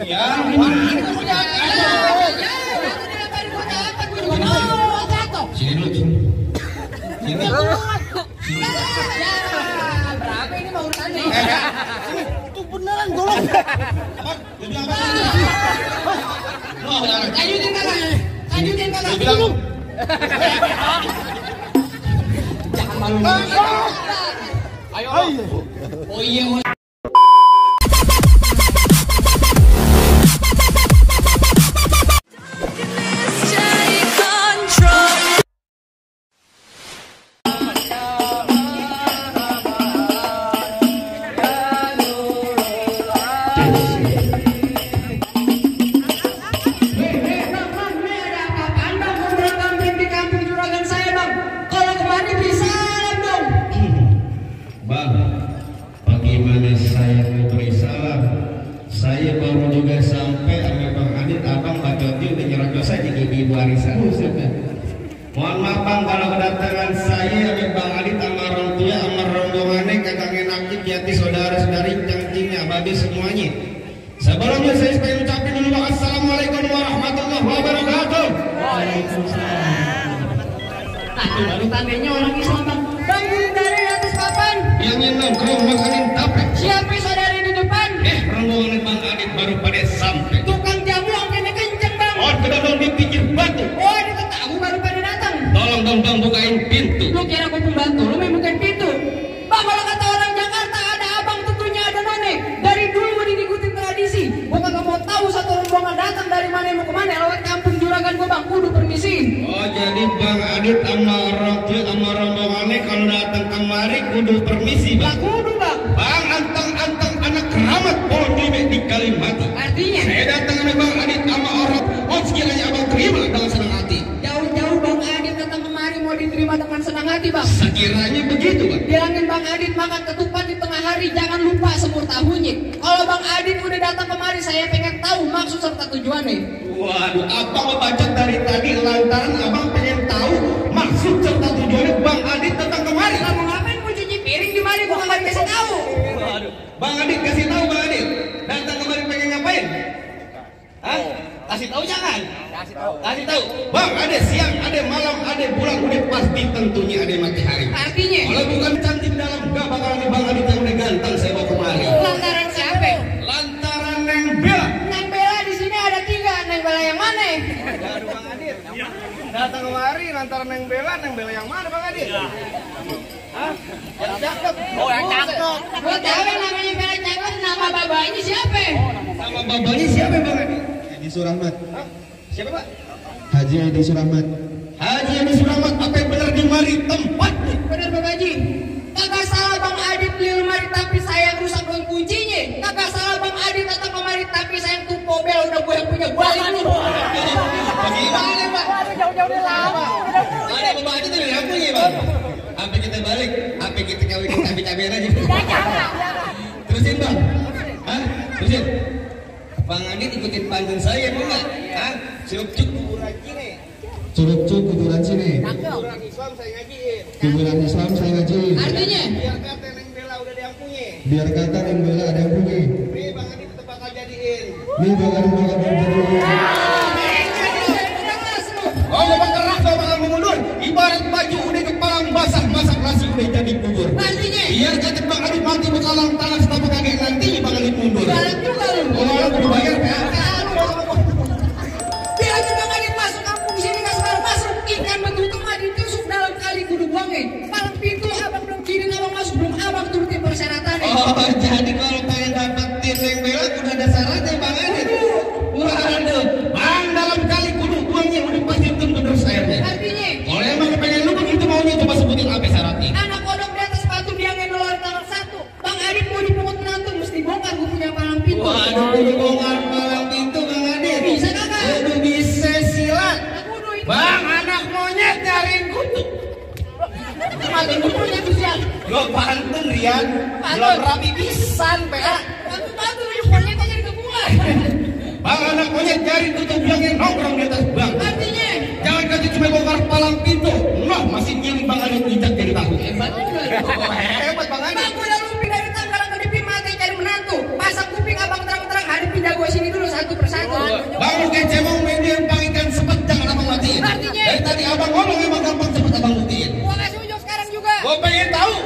Ya, sini dulu. Sini. Berapa ini mau urusannya? Itu beneran golong. Apa? Lanjutin kakak. Lanjutin kakak. Jangan malu. Ayo. Oh iya. Mohon maaf bang kalau kedatangan saya sama Bang Adit sama orang tua sama rombongannya kagak ngenakit di hati saudara-saudari cangcingnya babi semuanya. Sebelumnya saya pengen ucapin dulu bang assalamualaikum warahmatullahi wabarakatuh. Waalaikumsalam. Tadi baru tandanya orang Islam bang. Bangun dari atas papan. Yang nongkrong makanin tape. Siapa saudari di depan? Rombongan Bang Adit baru pada sampai. Tukang jamu angkanya kenceng bang. Oh kedodong di pinggir batu. Oh ini tamu baru pada datang. Tolong dong bukain pintu. Lu kira aku pembantu, lu main bukain pintu. Bang kalau kata orang Jakarta ada abang tentunya ada none. Dari dulu udah ngikutin tradisi. Gua kagak mau tahu satu rombongan datang dari mana mau kemana. Lewat kampung juragan gua bang, kudu permisi. Oh jadi Bang Adit sama orang tua sama rombongannya kalau datang kemari kudu permisi bang. Kudu bang. Bang anteng anak keramat pohon bibit di Kalimantan. Artinya? Saya datang sama Bang Adit sama orang. Oh sekiranya abang terima dengan senang hati. Jauh-jauh Bang Adit datang kemari mau diterima dengan senang hati bang. Sekiranya begitu bang. Bilangin Bang Adit makan ketupat di tengah hari, jangan lupa semur tahunya. Kalau Bang Adit udah datang kemari, saya pengen tahu maksud serta tujuannya. Waduh, abang baca dari tadi lantaran abang pengen tahu maksud serta tujuannya Bang Adit datang kemari. Kamu ngapain mau cuci piring di mana? Gua kemarin kasih tahu. Waduh, Bang Adit kasih tahu Bang Adit datang kemari pengen ngapain? Hah? Kasih tahu jangan? Kasih tahu. Bang, ada siang, ada malam, ada bulan, udah pasti tentunya ada matahari. Artinya? Kalau bukan cantik dalam, gak bakal nih Bang Adit yang udah ganteng saya bawa kemari. Lantaran siapa? Lantaran Neng Bella. Neng Bella di sini ada 3. Neng Bella yang mana? Aduh Bang Adit. Datang kemari lantaran Neng Bella yang mana Bang Adit? Hah? Yang cakep. Oh yang cakep. Gua tahu yang namanya Bella cakep, nama babanya siapa? Nama babanya siapa Bang Adit? Edi Surahmat. Siapa Pak? Haji Edi Surahmat. Haji Edi Surahmat, apa yang benar di mari tempat? Bener Bang Haji. Kagak salah Bang Adit beli lemari tapi saya rusak dengan kuncinya. Kagak salah Bang Adit datang kemari tapi saya tuh pobel udah gue yang punya balik lu. Bagaimana Pak? Jauh-jauh dari lama. Ada Bapak Adit tuh yang punya Bang. Sampai kita balik, sampai kita kawin cabai-cabain aja. Terusin Bang. Hah? Terusin. Bang Adit ikutin pantun saya mau nggak? Hah? Cukup kuburan sini. Curup-curup kuburan sini. Kuburan Islam saya ngajiin. Kuburan Islam saya ngajiin. Artinya? Biar kata Neng Bella udah ada yang punya. Biar kata Neng Bella ada yang punya. Nih Bang Adit tetap bakal jadiin. Nih Bang Adit bakal jadiin. Oh, Bapak keras Bapak nggak mau mundur. Ibarat baju udah kepalang basah, masak nasi udah jadi bubur. Artinya? Biar kata Bang Adit mati bekalang tanah setapak kakek nanti Bang Adit mundur. Galak juga lu. Oh, udah bayar ya? Bilangin Bang Adit masuk kampung sini nggak sembarang masuk. Ikan begitu mah ditusuk dalam kali kudu buangin. Palang pintu abang belum kirim abang masuk belum abang turutin persyaratannya. Oh, jadi kalau pengen dapetin Neng Bella udah ada syaratnya Bang Adit. Waduh, Bang dalam kali kudu buangnya udah pasti tentu terus airnya. Artinya? Kalau emang pengen lu begitu maunya coba sebutin apa syaratnya. Anak kodok di atas batu dia ngendol tanggal 1. Bang Adit mau dipungut menantu mesti bongkar gue punya palang pintu. Waduh, kudu bongkar palang pintu Bang Adit. Bisa kagak? Kudu bisa silat. Kudu itu. Bang, anak monyet nyariin kutu. Mati kudunya tuh siang. Lo pantun Rian, belum rapi pisan PA. Batu-batu lu monyet aja dikebulan. Bang, anak monyet nyariin kutu bilangin nongkrong di atas bang. Artinya? Jangan kasih cuma bongkar palang pintu. Noh, masih nyilih Bang Adit injak dari tahu. Hebat juga. Oh, hebat Bang Adit. Bang udah lupi dari tanggalan ke depan mati cari menantu. Pasang kuping abang terang-terang hadapin jago sini dulu 1 pengen tahu.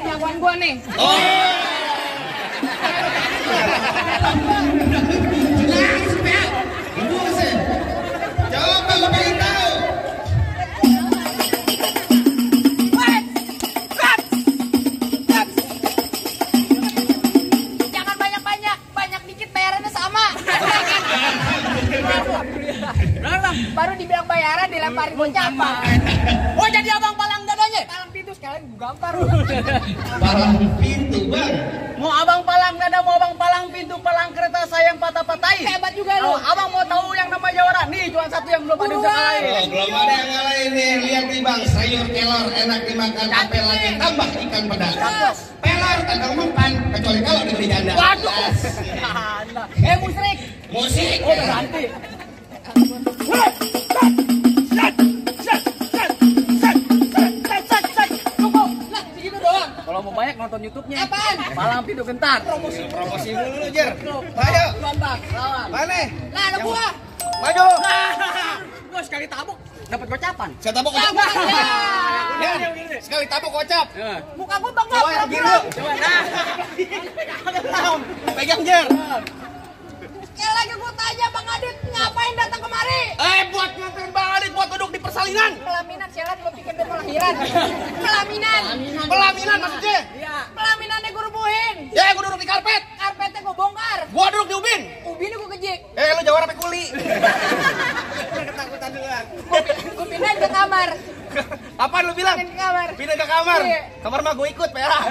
Jagoan gua nih. Oh. Buset. Jawab kalau pengen tahu. Jangan banyak-banyak, banyak dikit bayarannya sama. Baru dibilang bayaran dilemparin gocapan. Oh jadi abang palang dadanya? Palang pintu sekalian gua gampar. Palang pintu, Bang. Mau abang palang dada, mau abang palang pintu, palang kereta saya yang patah-patahin. Hebat juga lu. Oh, abang mau tahu yang nama Jawara? Nih cuma satu yang belum ada yang bisa kalahin. Oh, belum ada yang ngalahin nih. Lihat nih Bang, sayur kelor enak dimakan, apel lagi tambah ikan pedas. Pelor kagak mempan, kecuali kalau dibeli janda. Waduh. Musrik. Musik. Oh berhenti. Lah, segitu doang. Kalau mau banyak nonton YouTube-nya. Apaan? Palang pintu gentar. Promosi dulu Jer. Ayo, Bambang, lawan. Mana? Lah, ada gua. Maju. Gua sekali tabuk dapat gocapan. Saya tabuk kocap. Ya. Ya, sekali tabuk kocap. Muka gua bangga. Coba yang kiri lu. Nah. Pegang Jer. Sekali lagi gua tanya Bang Adit, ngapain datang kemari? Buat nganterin Bang Adit buat duduk di persalinan. Pelaminan, sialan gua pikir dia lahiran. Pelaminan. Pelaminan maksudnya. Iya. Pelaminannya gua rubuhin. Ya, gua duduk di karpet. Karpetnya gua bongkar. Gua duduk di ubin. Ubinnya gua kejik. Lu jawara sampai kuli. Ketakutan duluan. Gua pindahin ke kamar. Apaan lu bilang? Pindahin ke kamar. Pindah ke kamar. Iya. Kamar mah gua ikut, ya.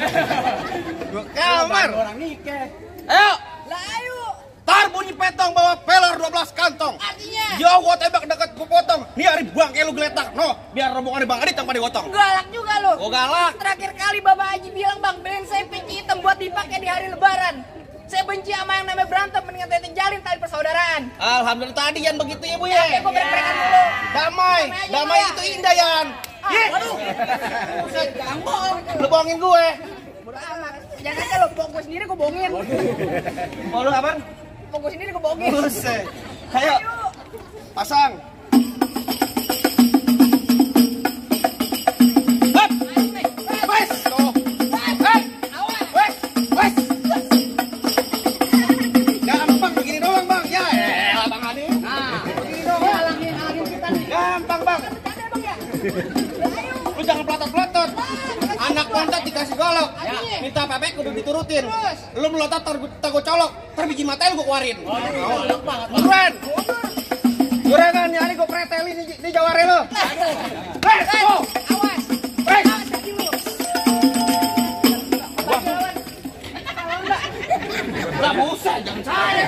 Gua kamar. Orang nikah. Ayo, Lah ayo. tar bunyi petong bawa pelor 12 kantong. Artinya Yo, gua tembak deket gua potong. Nih hari bangke lu geletak. No, biar rombongan Bang Adit yang pada gotong. galak juga lu. Oh, galak. Terakhir kali Bapak Haji bilang Bang, beliin saya peci hitam buat dipakai di hari lebaran. Saya benci sama yang namanya berantem, mendingan tete jalin tali persaudaraan. Alhamdulillah tadi Yan begitu ya, Bu Oke, ya. gua berperekan dulu. Damai, aja, damai Pak. itu indah Yan. Ye. Waduh. Buset, gampang. Lu bohongin gue. Bodo amat. Jangan kalau bong gue sendiri gue bohongin. Mau lu apaan? Bong gue sendiri gue bohongin. Buset. Ayo, pasang. Hop. Wes. Tuh. Hei. Wes. Wes. Gampang begini doang, Bang. Ya, Bang Adit. Nah, begini dong, halangin kita nih. Gampang, Bang. Ada Bang ya? Lu jangan pelotot-pelotot. Anak kontak dikasih golok. Artinya? Minta pepek kudu diturutin. Terus? Lu melotot tar gua colok. Ntar biji mata lu gua keluarin. Buruan. Juragan, ya ini gua pretelin di jaware lu. Let's go. Awas. Wes. Awas kaki lu. Lah busa, jangan saya.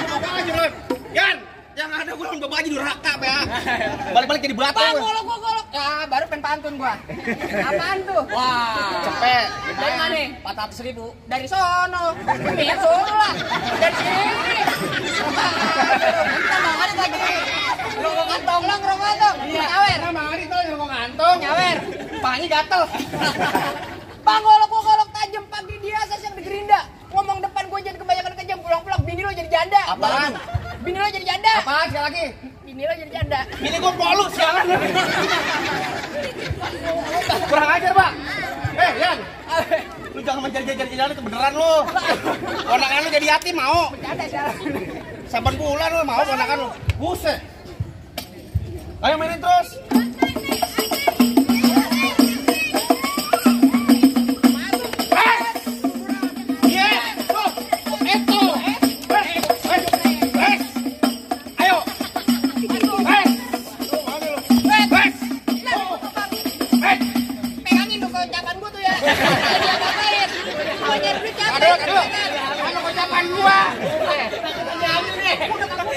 Apa aja lu? Yan, yang ada gua lawan bapak aja durhaka ya. Balik-balik jadi batu. Bang, gua. golok. Ya, baru pen pantun gua. Apaan tuh? Wah. Cepet. Dari mana? 400.000. Dari sono. Iya, sono lah. Dari sini. Kita Bang Adit lagi. Ngerokok kantong. Lo ngerokok kantong. Nyawer. Bang Adit tuh yang mau ngantung. Nyawer. Pahanya gatel. Bang, golok tajam pagi dia yang di gerinda. Ngomong depan gua jadi kebanyakan kejam, pulang-pulang bini lo jadi janda. Apaan? Bini lo jadi janda. Apaan sekali lagi? Bini lo jadi janda. Bini gua polu sialan. Kurang ajar, Pak. Yan. Lu jangan menjadi jalan itu beneran lu. Ponakan lu jadi yatim mau. Janda sialan. Saban bulan lu mau ponakan lu. Buset. Ayo mainin terus. Pegangin tuh kocapan gua tuh ya. Dia ngapain? Gua nyari duit capek. Aduh. Anu kocapan gua. Udah kamu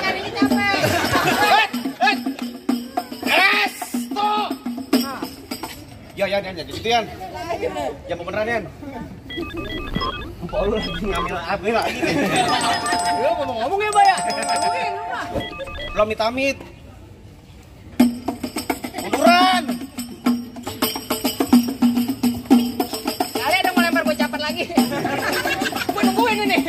nyarinya capek. Tuh. Ya, jadi gitu Yan. Ya mau beneran Yan. Empok lu lagi ngambil lagi. Lu ngomong-ngomong ya, Mbak ya? Ngomongin lu mah. Belum amit. Munduran. Kali ada mau lempar gocapan lagi. Gua nungguin ini.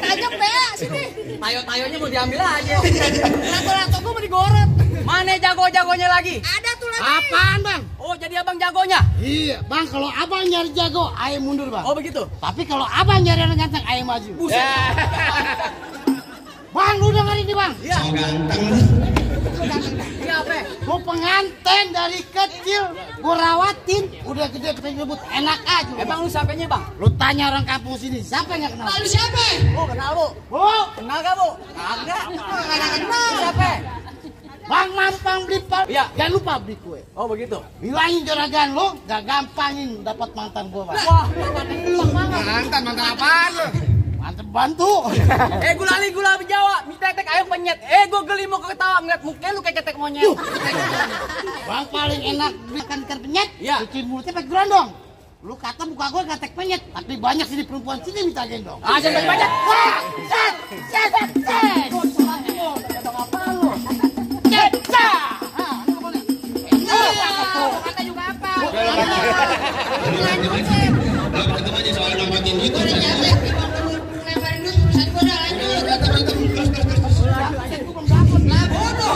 Tajam Bea sini. Tayo-tayonya mau diambil aja. Lato-lato gua mau digorot. Mana jago-jagonya lagi? Ada tuh lagi. Apaan bang? Oh, jadi abang jagonya? Iya bang, kalau abang nyari jago, ayah mundur bang. Oh, begitu? Tapi kalau abang nyari anak ganteng, ayah maju. Buset. Bang, lu dengerin nih bang. Iya. So ganteng. Iya, apa? Mau pengantin dari kecil, gua rawatin, udah gede pengen rebut enak aja. Emang lu siapanya, Bang? Lu tanya orang kampung sini, siapa yang gak kenal? Lalu siapa? Oh, kenal, Bu. Bu, Kenal gak, Bu? Kagak. Kagak kenal. Siapa? Bang Mampang beli pal. Iya. Jangan lupa beli kue. Oh, begitu. Bilangin juragan lu, gak gampangin dapat mantan gua bang. Wah, Mantan apaan lu? Mantan bantu. gulali gula Jawa, mie tetek ayo penyet. Gua geli mau ketawa ngeliat muka lu kayak cetek monyet. Bang paling enak belikan ikan penyet, Iya. cuci mulutnya pakai gerondong. Lu kata muka gua gatek penyet, tapi banyak sini perempuan sini minta gendong. Ah, jangan banyak. Wah, set. Apa lu? Kata juga apa? Kalau ketemu aja soal dapatin duit. Udah capek, lebarin dulu urusan gua udah lanjut. Lah bodoh.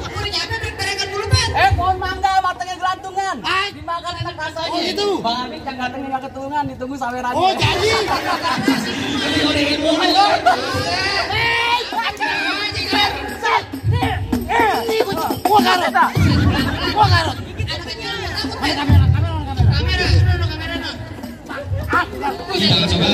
Udah capek berekan dulu, Bet. Pohon mangga matangnya gelantungan. Dimakan enak rasanya. Oh, gitu? Bang Adik yang gantengnya gak keturunan, ditunggu sawerannya. Oh jadi. Gua garot. Anak kecil takut, Bet. Kamera. Kamera, no. Kita coba.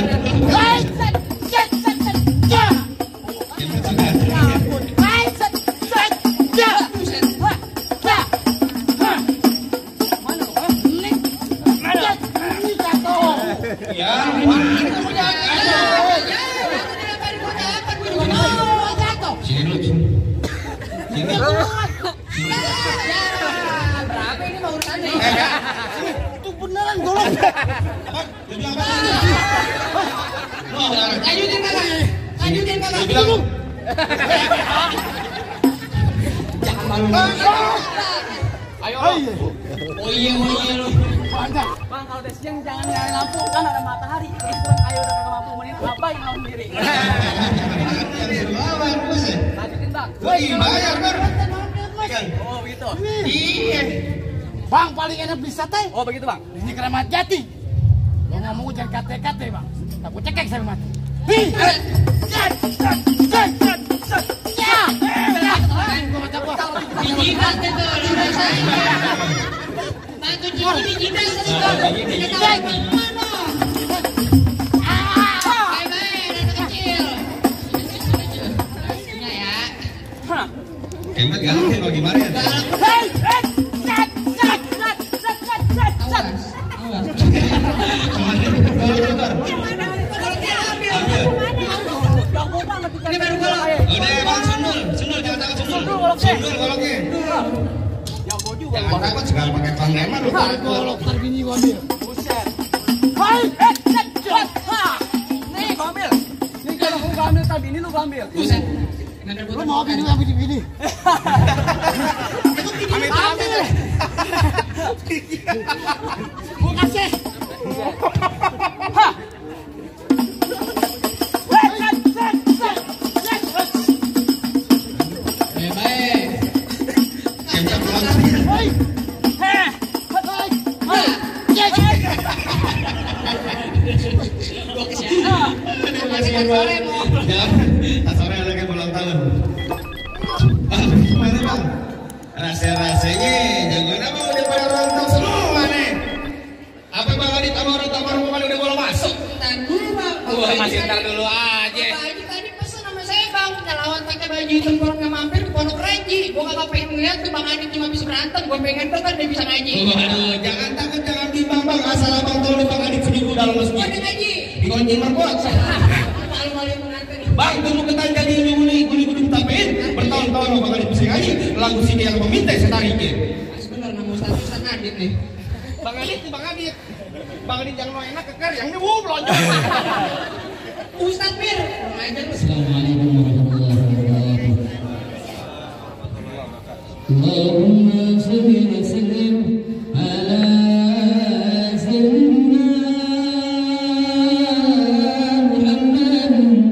Ya, sini dulu. Sini. Berapa ini mau urusannya? Itu beneran golong. Jadi apa? Lanjutin kakak. Lanjutin kakak. Bilang Jangan malu. Ayo. oh iya lu. Bang, kalau udah siang jangan nyalain lampu, kan ada matahari. Terus terang ayo udah kagak mampu menit apa yang mau diri. Lanjutin, Bang. Woi, bayar kan? Oh, begitu. Iya. Bang paling enak beli sate. Oh, begitu, Bang. Di sini Keramat Jati. Lo ngomong jangan kate-kate bang. Tak gue cekek saya mati. Ya. Dijidat itu udah saya. Batu cici dijidat itu. Dijidat mana? Bye-bye, anak kecil. Ya. Kemet galak ya gimana ya? Ini baru golok. Udah bang, sundul jangan takut sundul goloknya. Ya, gua juga. Jangan takut segala pakai pangreman lu. Golok terbini gua ambil. Buset. Hai, Nih, gua ambil. Nih, kalau gua ambil tadi ini lu gua ambil. Buset. lu mau bini yang bini. Ambil. Gua kasih. Hah. Kemet pulang. Jangan, sore lagi ulang tahun. Gimana bang? Rasa-rasanya jagoan apa udah pada ulang tahun semua nih? Apa bang Adit tamar kemana udah boleh masuk? Ntar dulu, Bang. Wah, masih ntar dulu aja. Pak Haji tadi pesan sama saya, Bang. Nyelawan pakai baju hitam kalau nggak mampir ke Pondok Renji. Gua kagak pengen ngeliat tuh Bang Adit cuma bisa berantem. Gua pengen tuh kan dia bisa ngaji. Waduh, jangan takut, jangan bimbang bang. Asal abang tahu nih bang Adit sendiri dalam Gua masjid. ada ngaji. Dikunci marbot. Malu-malu yang mengantin. Bang, tunggu ketan jadi guli tapein. Bertahun-tahun bang Adit bisa ngaji. Lagu sini yang meminta saya tarikin. Sebenarnya nama Ustaz Adit nih. Bang Adit. Bang Adit yang lo enak keker, yang ini lonjong. Ustaz Mir, ngajar lu. Assalamualaikum warahmatullahi wabarakatuh. Allahumma shalli wa sallim ala sayyidina Muhammad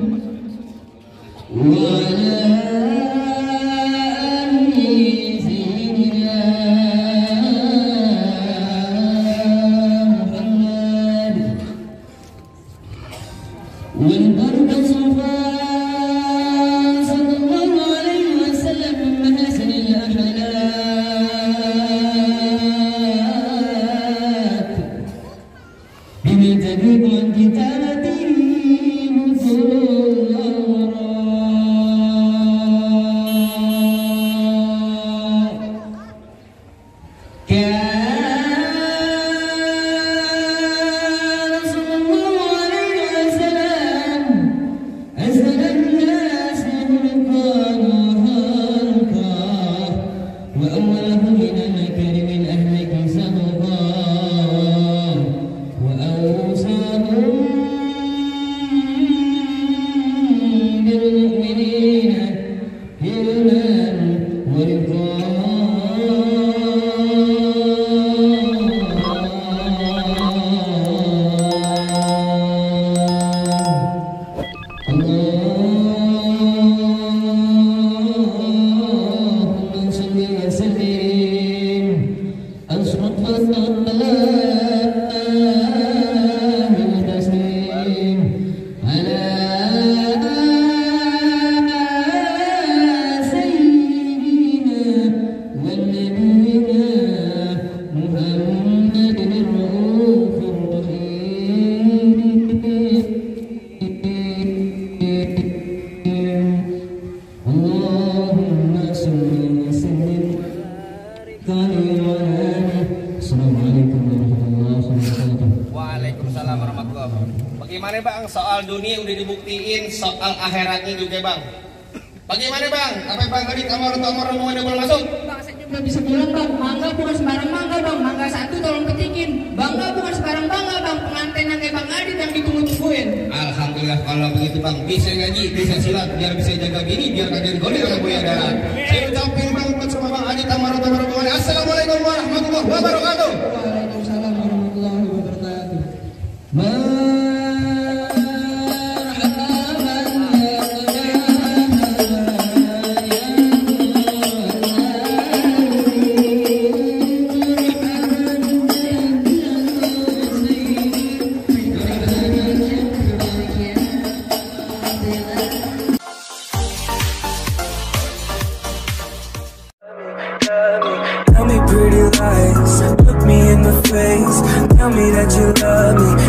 soal akhiratnya juga bang. Bagaimana bang? Apa bang tadi tamar mau boleh masuk? Bang, saya juga bisa bilang bang, mangga bukan sembarang mangga bang. Mangga satu tolong petikin. Bangga bukan sembarang bangga bang. Pengantin yang kayak Bang Adit yang ditunggu-tungguin. Alhamdulillah kalau begitu bang, bisa ngaji, bisa silat, biar bisa jaga gini, biar kagak digolek sama buaya darat. Saya ucapin bang buat sama Bang Adit tamar. Assalamualaikum warahmatullahi wabarakatuh. Waalaikumsalam warahmatullahi wabarakatuh. Tell me pretty lies, look me in the face. Tell me that you love me.